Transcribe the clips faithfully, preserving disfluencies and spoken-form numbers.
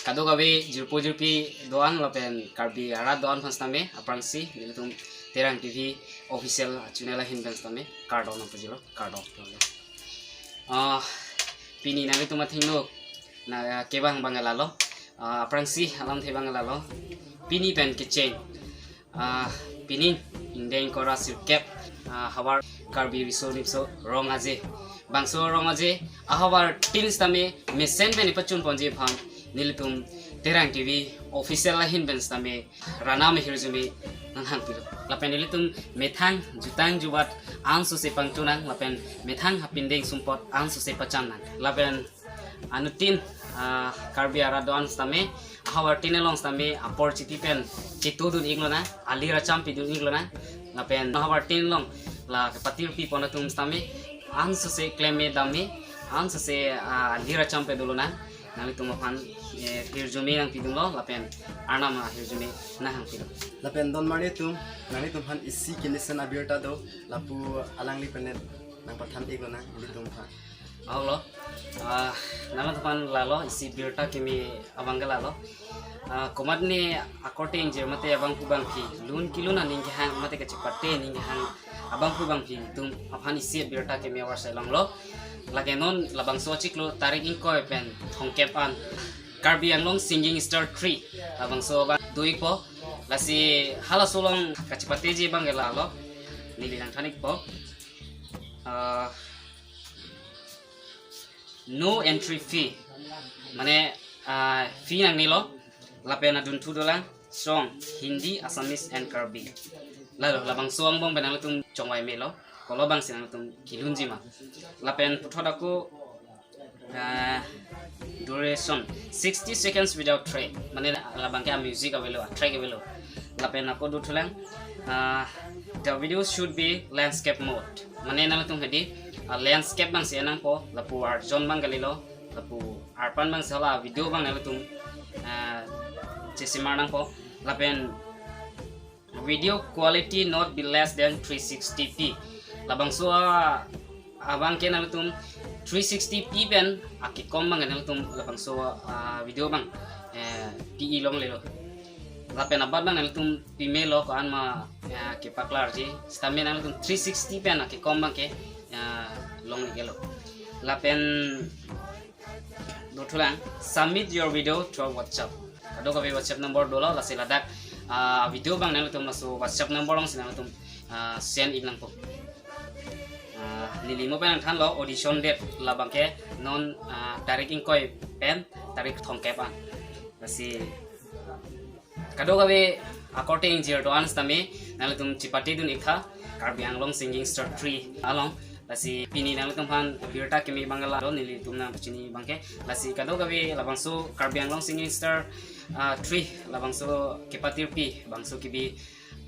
Kadokave jirpo jirpi do-an lapen Karbi arat do-an aphan sitame aphrangsi nelitum Terang T V official channel ahin pen sitame kardom nangpajirlo, kardom. Ah, pini nanglitum athengno na kevang abang lalo. Ah, aphrangsi alamthe abang lalo. Pini pen kecheng. Ah, pining ingdeng ingkoi ra sirkep, ah, havar Karbi Riso Nimso Rong Aje. Bangso Rong Aje ahavar tin sitame mesen pen ipachun ponji aphan nelitum Terang T V official ahin pen sitame ranam ahirjume nanghangpilo. Lapen nelitum methang jutang jubat ansose pangchunang, lapen methang hapindeng sumpot ansose pachannang. Lapen anuttin, ah, Karbi arat do-an sitame ahavar tin along sitame apor chipi pen chetudun-ik lonang, alir acham pidun-ik lonang. Lapen ahavar tin along la kepatirpi pon atum sitame ansose klemme damme, ansose, ah, alir acham pedo lonang. Nanglitum aphan, eh, hirjume nangpidunlo lapen arnam ahirjume nanghangpilo. Lapen don marli atum, nanglitum aphan isi kemesen abirta do, lapu alangli pen nangpathan-ik lonang nelitum aphan. Ahoklo, ah, nanglitum aphan lalo isi birta keme abang ke lalo. Ah, komatne akorte ingjir mate abangphu bangphi lun kelun aning kehang mate kachepate aning kehang abangphu bangphi atum aphan isi birta keme avarsai longlo. Lake non labangso achiklo tarik ingkoi pen thomkep an Karbi Anglong Singing Star three labangso abang do-ikpo. Lasi halaso along kachepateji abang ke lalo, neli nangthan-ikpo. Ah, no entry fee, mane, ah, fee nangnelo. Lapen adunthu dolang song Hindi, Assamese and Karbi. Lalo labangso angbong pen nanglitum chongvai melo, kolo abangsi nanglitum kelunji ma. Lapen puthot ako, ah, duration sixty seconds without track, mane labang ke music avelo, track avelo. Lapen ako dothulang, ah, the video should be landscape mode, mane nanglitum hedi, ah, landscape abangsi nangpo, lapu arjon abang kalilo, lapu arpan abangsi hala video abang nanglitum, ah, chesimar nangpo. Lapen video quality not be less than three sixty p. Labangso, ah, abang ke nanglitum three sixty p pen akekom abang nanglitum labangso, ah, video abang, eh, pi-i longlelo. Lapen abat abang nanglitum pimelo ko-an ma, eh, kepaklarji. Sitame nanglitum three sixty pen akekom abang ke, eh, long-iklo. Lapen dothulang, submit your video through WhatsApp. Kadokave WhatsApp number dolo, lasi ladak, ah, video abang nanglitum laso WhatsApp number alongsi nanglitum, ah, send-ik nangpo. Ah, neli mo pen nangthanlo, audition date labang ke non, ah, tarik ingkoi pen tarik thomkep an. Lasi kadokave akorte ingjir do-an sitame nanglitum chepatedun-ik tha Karbi Anglong Singing Star three along. Lasi pini nanglitum aphan birta keme abang lalo, nelitum nangpachini abang ke. Lasi kadokave labangso Karbi Anglong Singing Star, ah, three labangso kepatirpi, bangso kebi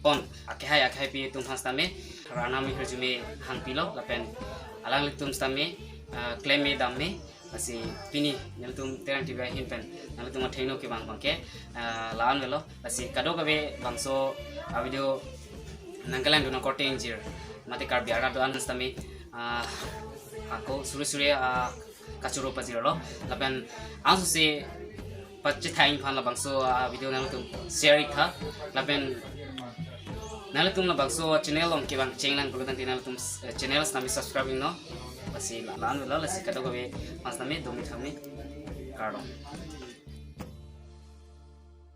pon akehai akehaipi atum aphan sitame arnam ahirjume hangpilo lapen alanglitum sitame, ah, klemme damme. Lasi pini nanglitum Terang T V ahin pen nanglitum athengno kevang abang ke, ah, la-an avelo. Lasi kadokave bangso, ah, video nangkelangdun akorte ingjir mate Karbi arat do-an sitame, ah, ako suri suri, ah, kachoro pajirlo. Lapen ansose pachethang aphan labangso, ah, video nanglitum share-ik tha. Lapen nanglitum labangso channel along kevang chenglang pulotangte nanglitum, eh, channel sitame subscribe-iknon. Lasi la-, la-an avelo, lasi kadokave aphan sitame do-ik tha, kardom.